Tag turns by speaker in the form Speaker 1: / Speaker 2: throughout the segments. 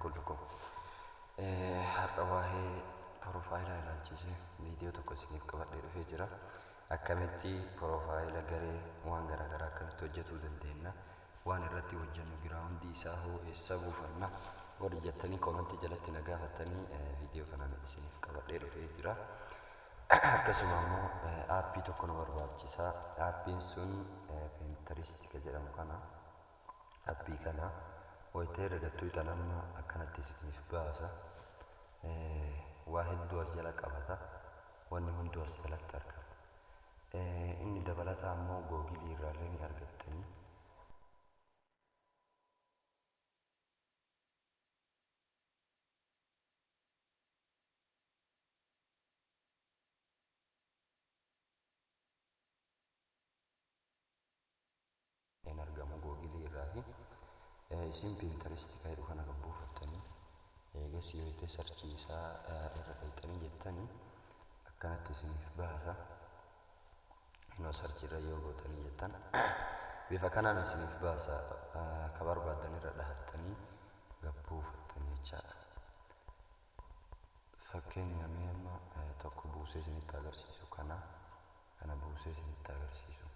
Speaker 1: Kullukum. Har'a waa'ee porofaayilaa ilaalchisee viidiyoo tokko isiniif qabadhee dhufee jira. Akkamitti porofaayila garee waan garaagaraa akkamitti hojjetuu dandeenya? Waan irratti hojjennu giraawundii isaa hoo eessa buufanna? Warri jettanii koomentii jalatti na gaafattanii, viidiyoo kanaan isiniif qabadhee dhufee jira. Akkasuma immoo aappii tokko nu barbaachisa. Aappiin sun Pinterest ka jedhamu kana. Aappii kana wayita irra gattuu amma akkanatti isiniif baasa. Waa hedduu as jala qabata. Wanni hunduu as jalatti argama. Inni dabalataa immoo googilii irraallee ni argattanii. Hin argamu googilii irraa fi isin Pinterest kan jedhu kana kan buufattanii, eegas yoo itti sarchii isaa irra dhayxanii jettanii, akkanatti isiniif baasa. Inoo sarchii irra yoo gootanii jettan, bifa kanaan isiniif baasa. Ka barbaaddan irra dhahattanii gabbuufattanii jechaadha. Fakkeenya mee amma tokko buusee isinitti agarsiisu, kana buusee isinitti agarsiisu.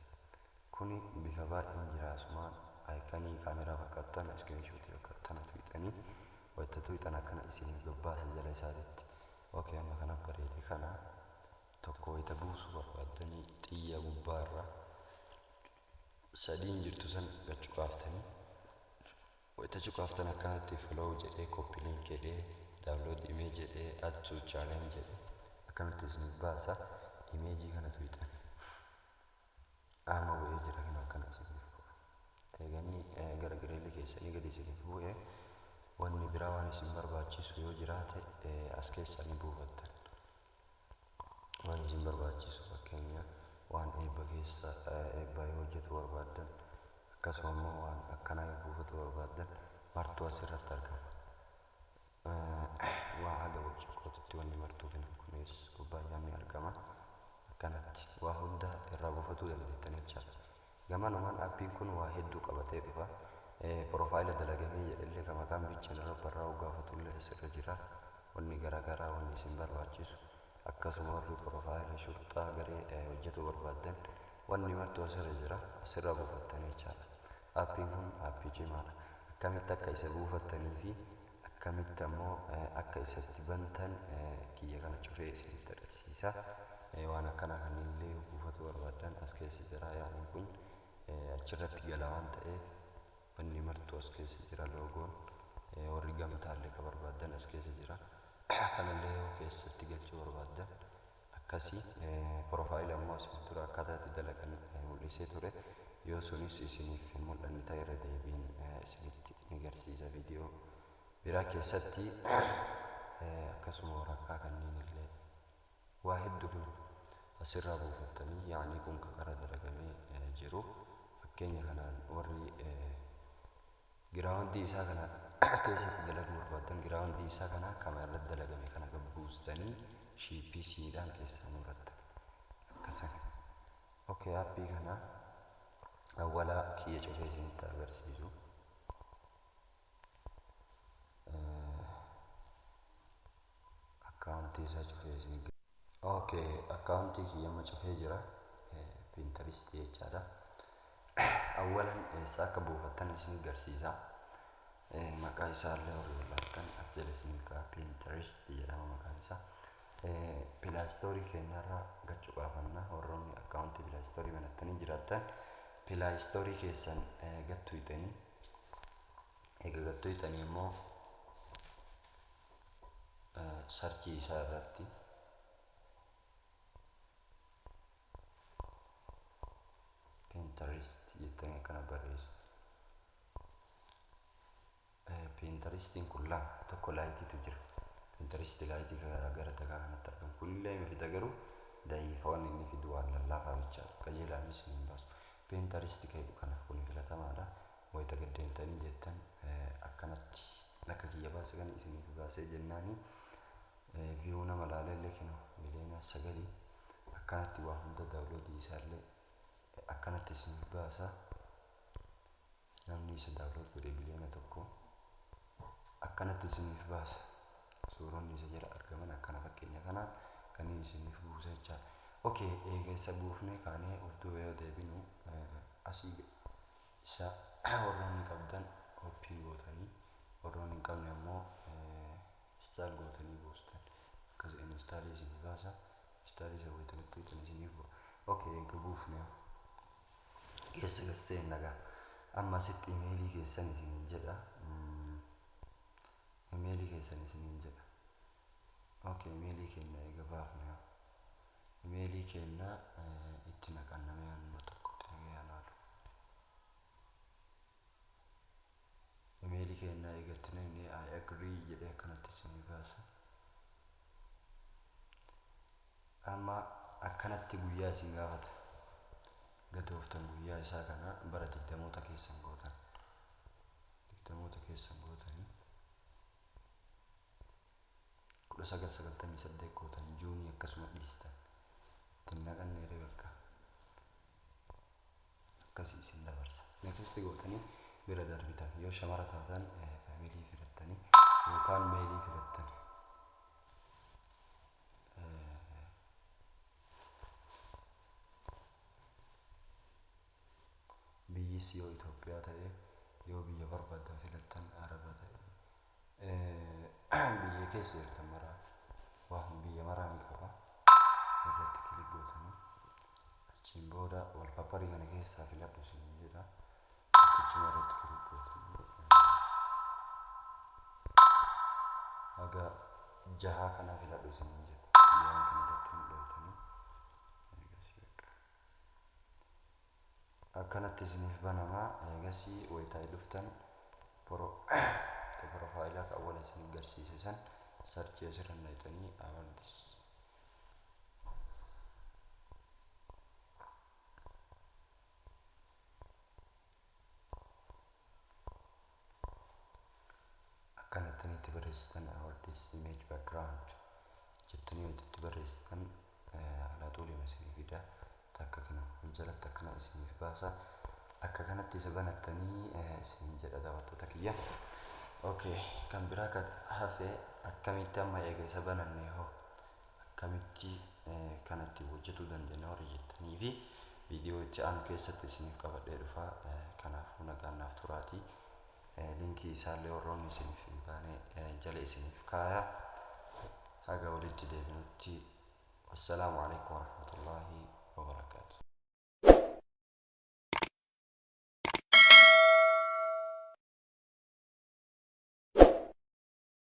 Speaker 1: Kuni bifa baay'een jira. Asumaan ayikanii kaameraa fakkaattan, iskiriinshuutii fakkaattan tuqxanii, wayita tuqxan akkana isiniif gabbaasa jala isaatitti. Okay, amma kana bareede. Kana tokko wayita buusuu barbaaddanii, xiyya gubbaarra sadiin jirtu san gad cuqaaftanii, wayita cuqaaftan akkanatti follow jedhee, copy link jedhee, download image jedhee, add to challenge jedhee akkanatti isiniif baasa. Imeejii kana tuqxan, amma bu'ee jira. Kana akkana isiniif bu'a. Eeganii gara gireelli keessanii gadi isiniif bu'e, wanni biraa waan isin barbaachisu yoo jiraate as keessaa ni buufattan. Waan isin barbaachisu, fakkeenya waan eebba keessa eebbaa yoo hojjetu barbaaddan, akkasuma immoo waan akkanaa yoo buufatu barbaaddan, martuu asirratti argama. Waa haga burcuqqootitti wanni martuu kennan kunis kubbaayaan ni argama. Akkanatti waa hunda irraa buufatuu dandeettan jechaadha. Gamanumaan aappiin kun waa hedduu qabatee dhufa. Profaayila dalagamee jedhellee, kan maqaan bichaan irra barraa'u gaafatullee asirra jira. Wanni garaagaraa wanni isin barbaachisu, akkasuma warri profaayila shurxaa garee hojjetuu barbaaddan, wanni martuu asirra jira, asirra buufattanii jechaadha. Aappiin kun aappii cimaadha. Akkamitti akka isa buufattanii fi akkamitti ammoo akka isatti bantan kiyya kana cufee isinitti agarsiisa. Waan akkanaa kanneenillee buufachuu barbaaddan as keessa jira. Yaa'ni kun achirratti gala waan ta'eef, wanni martuu as keessa jira. Loogoon warri gamtaallee ka barbaaddan as keessa jira. Kanallee yoo keessatti galchuu barbaaddan akkasii. Profaayila ammoo asin dura akkaataa itti dalagan mul'isee ture. Yoo sunis isiniif hin mul'anne ta'e, irra deebiin isinitti ni garsiisa viidiyoo biraa keessatti. Akkasuma waraqaa kanneen illee waa hedduu kun asirraa buufattanii, yaa'ni kun ka qara dalagamee jiru. Fakkeenya kanaan warri giraawundii isaa kana keessatti dalaguu barbaaddan, giraawundii isaa kana kama irratti dalagame kana gabbuustanii shiippii siidhaan keessaa murattan akkasan. Okay, aappii kana awwalaa kiyya cufee isinitti agarsiisu. Akkaawuntii isaa cufee isin. Okay, akkaawuntii kiyya amma cufee jira, Pinterestii jechaadha. Awwalan eessa akka buufattan isin agarsiisa. Maqaa isaallee warri wallaaltan as jala isin ka'a. Pinterest jedhama maqaan isaa. Play Storeii keenyarra gachuu qaafanna. Warroonni akkaawuntii Play Storeii banattanii jiraattan, Play Storeii keessan gattu hixanii, eega gattu hixanii immoo sarchii isaa irratti Pinterest jettanii akkana barreessitu. Pinterestiin kun lama, tokko Liteitu jira. Pinterest Liteii gara dagaa kanatti argamu. Kunillee ni fida, garuu da'iifa. Wanni inni fidu waan lallaafaa bichaadha. Qajeelaanis hin baasu. Pinterest kan jedhu kana kun filatamaadha. Wayita gaddeemtanii jettan, akkanatti akka kiyya baase kan isiniif baasee jennaani, view nama laalellee kennu miliyoona 9. Akkanatti waa hunda downloadii isaallee akkanatti isiniif baasa. Namni isa download godhe biliyoona 1. Akkanatti. Akkanatti isiniif baasa. Suuronni isa jala argaman akkana fakkeenya kanaan kan inni isiniif buusa jechaadha. Okay, eega isa buufnee kaanee of duuba yoo deebinu, asii isa warroonni qabdan open gootanii, warroonni hin qabne ammoo install gootanii buustan. Akkas install isinii baasa. Install isa gootanii tuutan isiniif bu'a. Okay, eega buufne keessa gastee nagaa. Amma asitti imeelii keessan isiniin jedha. Imeelii keessan isiniin jedha. Okay, imeelii keenya eega baafne, imeelii keenya itti naqannamee amma tokkotti nagayaan haalu. Imeelii keenya eega itti naqne, "I agree" jedhee akkanatti isinii baasa. Amma akkanatti guyyaa isin gaafata. Gadooftan guyyaa isaa kana bara 20moota keessan gootan. 20moota keessan gootanii 1998 gootan, juunii akkasuma dhiistan. Ittiin naqanneeree bakka akkasii isin dabarsa. Next gootanii bira darbitan. Yoo shamara taatan female filattanii yookaan male filattanii. Biyyis yoo Itoophiyaa ta'e, yoo biyya barbaadan filattan, Araba ta'e, biyya keessa jirtan maraa waan biyya maraa ni qaba. Irratti click gootanii achiin booda wallpaperii kana keessaa filadhu isin jedha. Tokkichuma irratti click gootanii haga jahaa kana filadhu isin jedha. Jahaan kana irratti ni dhoytanii eegasii bakka akkanatti isiniif banamaa. Eegasii wayitaa dhuftan profile kan awwala isin garsiise san search asirra naqxanii awards akkanatti itti barreessitan. "Awards image background" jettanii wayita itti barreessitan alaa xuulima isinii fida. Takka kana jalatti akkana isiniif baasa. Akka kanatti isa banattanii isin jedha, daawwattoota kiyya. Okay, kan biraa kan hafe, akkamitti amma eega isa bananne hoo akkamitti kanatti hojjetuu dandeenya warri jettanii fi viidiyoo itti aanu keessatti isiniif qabadhee dhufa. Kanaafuu nagaan naaf turaatii. Linkii isaallee warroonni isiniif hin baane jala isiniif kaaya. Haga walitti deebinutti, wassalaamu alaikum warahmatullaahi wabarakaatu.